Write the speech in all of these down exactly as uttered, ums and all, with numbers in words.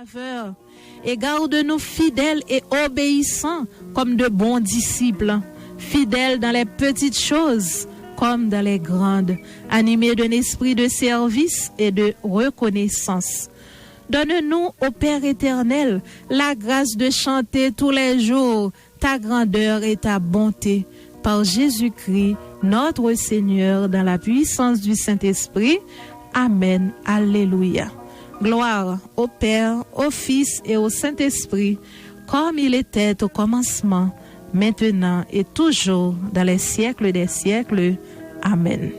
faveur et garde-nous fidèles et obéissants comme de bons disciples, fidèles dans les petites choses comme dans les grandes, animés d'un esprit de service et de reconnaissance. Donne-nous, ô Père éternel, la grâce de chanter tous les jours ta grandeur et ta bonté, par Jésus-Christ, notre Seigneur, dans la puissance du Saint-Esprit. Amen. Alléluia. Gloire au Père, au Fils et au Saint-Esprit, comme il était au commencement, maintenant et toujours, dans les siècles des siècles. Amen.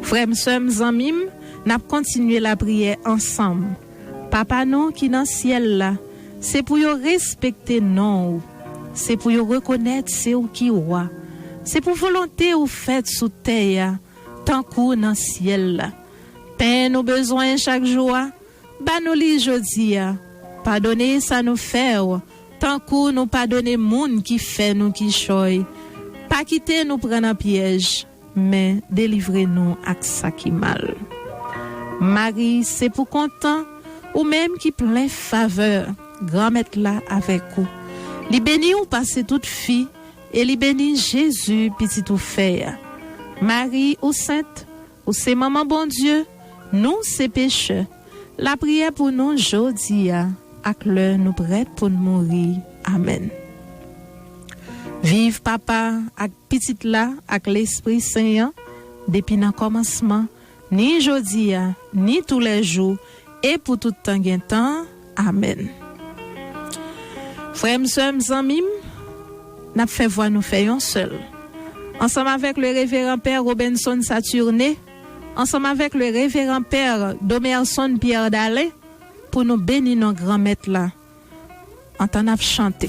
Frè m, sè m, zanmi m, n ap kontinye lapriyè ansanm. Papa nou ki nan syèl la, se pou yo respekte non w. Se pou yo rekonèt se ou ki wa. Se pou volonte ou fèt sou tè a, tankou nan syèl la. Pen nou bezwen chak jou a, ba nou li jodi a. Padone sa nou fè w, tankou nou padone moun ki fè nou kichòy. Pa kite nou pran nan pyèj, men delivre nou ak sa ki mal. Mari, se pou kontan, ou menm ki plen favè, Granmèt la avèk ou. Li beni w pase tout fi, e li beni Jezi, pitit ou fè a. Mari, ou sent, ou se manman Bondye, nou se pechè. Lapriyè pou nou jodi a, ak lè nou prèt pou n mouri. Amèn. Viv Papa ak Pitit la ak Lespri Sen an, depi nan kòmansman, ni jodi a, ni toulèjou, e pou tout tan gen tan. Amèn. Frè m, sè m, zanmi m, n ap fè vwa nou fè yon sèl. Ansanm avèk le reveran pè Robenson Saturne, ansanm avèk le reveran pè Domerson Pierre Dalin, pou nou beni non Granmèt la, antan n ap chante.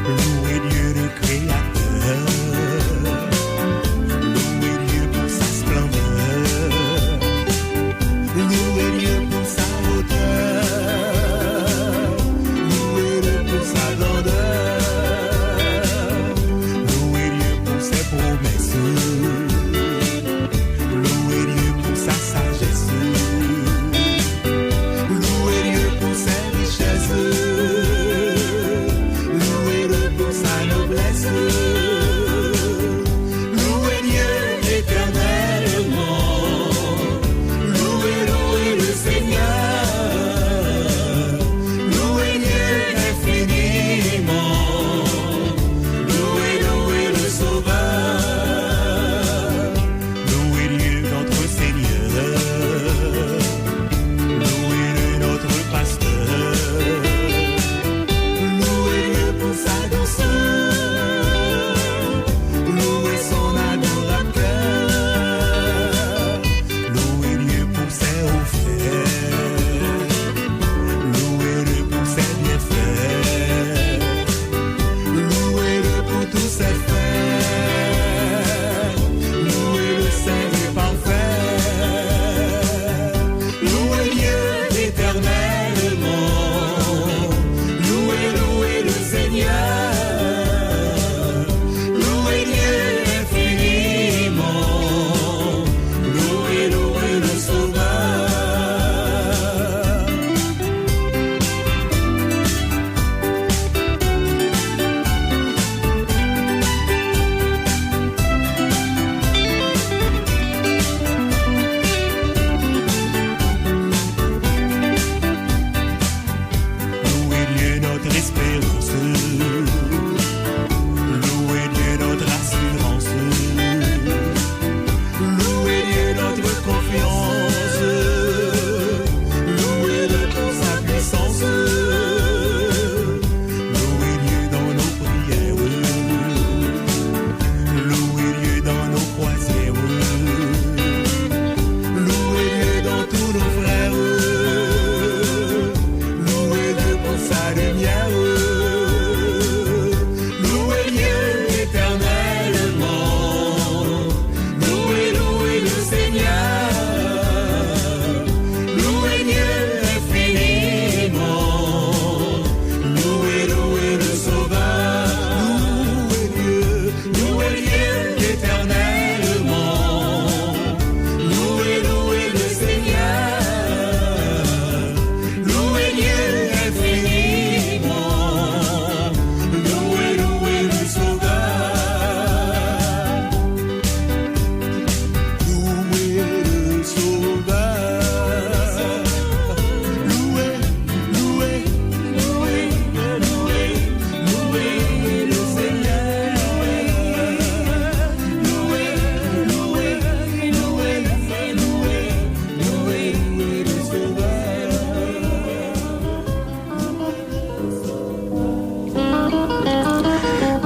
Louez Dieu le Créateur, louez Dieu pour sa splendeur, louez Dieu pour sa hauteur, louez-le pour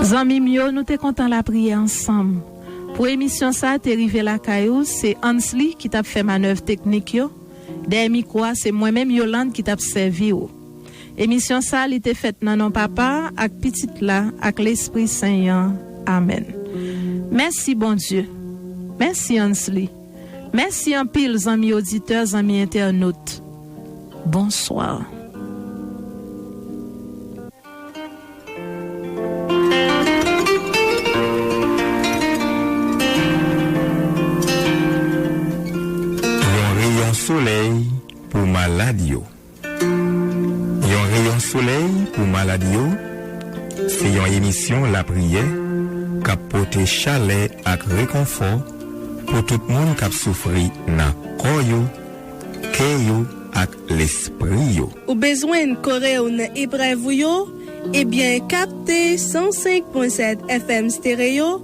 Zanmi m yo, nou te kontan lapriyè ansanm. Pou emisyon sa a te rive lakay ou, se Ansley ki t ap fè manèv teknik yo. Dèyè mikwo a, se mwen menm, Yolande, ki t ap sèvi w. Emisyon sa a, li te fèt nan non Papa a, ak Pitit la, ak Lespri Sen an. Amèn. Mèsi, Bondye. Mèsi, Ansley. Mèsi anpil, zanmi oditè, zanmi entènot. Bonswa. Yon reyon solèy pou malad yo. Yon reyon solèy pou malad yo, se yon emisyon lapriyè k ap pote chalè ak rekonfò pou tout moun k ap soufri nan kò yo, kè yo ak lespri yo. Ou bezwen kore w nan eprèv ou yo? Ebyen, kapte san senk pwen sèt F M Stereo,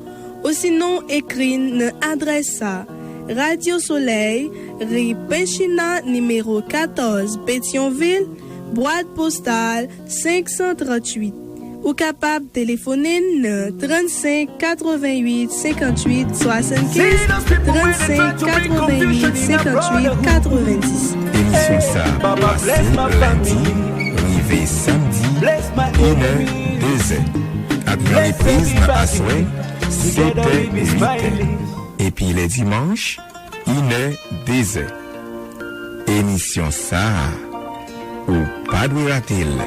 osinon ekri n nan adrès sa: Radyo Solèy, ri Pechina, nimewo katòz, Petyonvil, bwat postal senk san tranntuit. Ou kapab telefone n nan trannsenk katreventuit senkantuit swasannkenz, trannsenk katreventuit senkantuit katrevendis. Emisyon sa a pase lendi rive samdi, inè, dezè, ak yon repriz nan aswè, setè, uitè. Epi lè dimanch, inè, dezè. Emisyon sa a, ou pa dwe rate l.